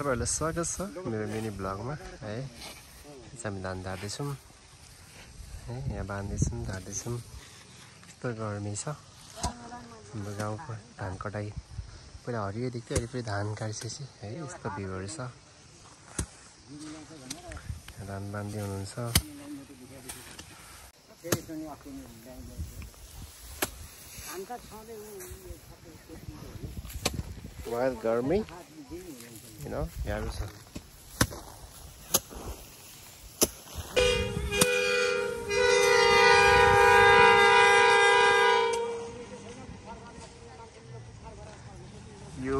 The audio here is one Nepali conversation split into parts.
तपाईहरुलाई स्वागत छ मेरो मिनी ब्लगमा है। हामी धान झार्दैछौँ है, यहाँ बाँध्दैछौँ झार्दैछौँ। यस्तो गर्मी छ हाम्रो गाउँको धान कटाई। पहिला हरियो देख्थ्यो, अहिले फेरि धान काटिसकेपछि है यस्तो भ्यूहरू छ। धान बाँध्दै हुनुहुन्छ। बहुत गर्मी गाह्रो छ। यो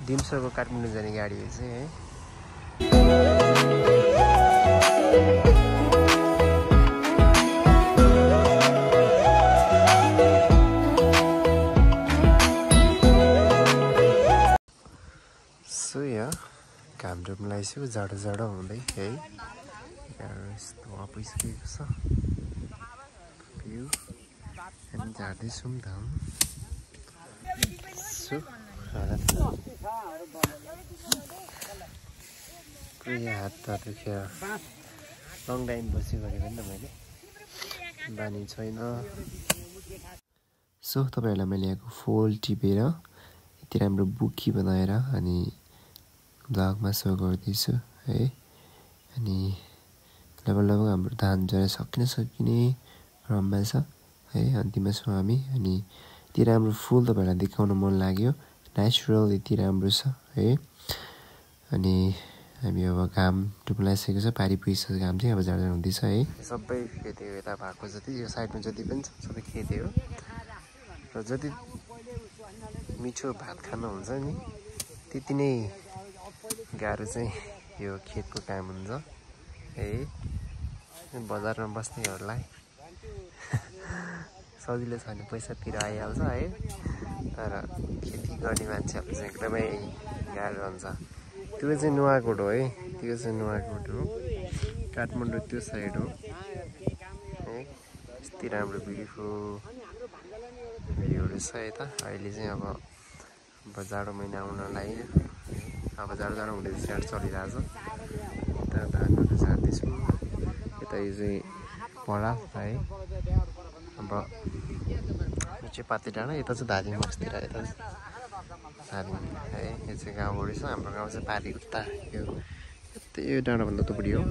दिम्सोको काठमाडौँ जाने गाडी हो चाहिँ है। सो यहाँ घाम डुब्न लगाइसक्यो, जाडो जाडो हुँदै है। यस्तो अपिसकेको छ भ्यू। हामी झार्दैछौँ धान। सो हात दुख्यो, लङ टाइम बसेको भने त मैले बानी छैन। सो तपाईँहरूलाई मैले यहाँको फोल टिपेर यति राम्रो बुकी बनाएर अनि ब्लगमा सो गर्दैछु है। अनि लगभग हाम्रो धान झरेर सकिने क्रममा छ है, अन्तिममा छौँ हामी। अनि यति राम्रो फुल तपाईँहरूलाई देखाउन मन लाग्यो, नेचुरल यति राम्रो छ है। अनि हामी अब घाम डुब्न लागिसकेको छ, पारी पुगिसकेको घाम चाहिँ अब झार्दा हुँदैछ है। सबै खेती हो, यता भएको जति यो साइडमा जति पनि छ सबै खेती हो। र जति मिठो भात खानु हुन्छ नि त्यति नै गाह्रो चाहिँ यो खेतको काम हुन्छ है। बजारमा बस्नेहरूलाई सजिलो छ भने पैसातिर आइहाल्छ है, तर खेती गर्ने मान्छेहरूलाई चाहिँ एकदमै गाह्रो हुन्छ। त्यो चाहिँ नुवाकोट हो है, त्यो चाहिँ नुवाकोट हो, काठमाडौँ त्यो साइड हो है। यति राम्रो ब्युटिफुल भ्यूहरू छ यता। अहिले चाहिँ अब जाडो महिना आउन लाग्यो, अब जाडो हुँदै स्याहार चलिरहेछ। यता धानहरू झार्दैछौँ, यता यो चाहिँ पराल है। अब यो चाहिँ पाते डाँडा, यता चाहिँ धादिङ बस्तिर, यता धादिङ है। यो चाहिँ गाउँबाट छ, हाम्रो गाउँ चाहिँ पारी उता यो डाँडाभन्दा थुप्रै हो।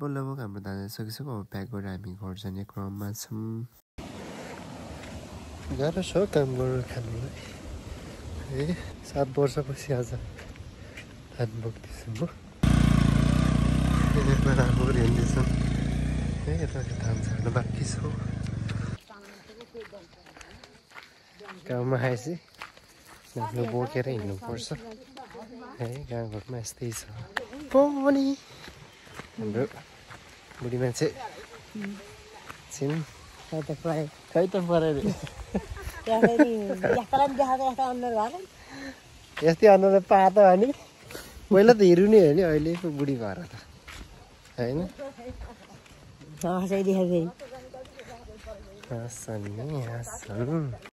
लगभग हाम्रो धान सकिसक्यो, अब प्याक गरेर हामी घर जाने क्रममा छौँ। गाह्रो छ काम गरेर खानुलाई है। 7 वर्षपछि आज धान बोक्दैछु म। राम्ररी हिँड्दैछौँ है, यता धान झार्न बाँकी छ। गाउँमा आएपछि आफ्नो बोकेर हिँड्नुपर्छ है, गाउँघरमा यस्तै छ। पनि हाम्रो बुढी मान्छे छिन् खै त पऱ्यो यस्तै अनुहार पातो अनि पहिला त हेर्नु नि हो नि, अहिले पो बुढी भएर त होइन।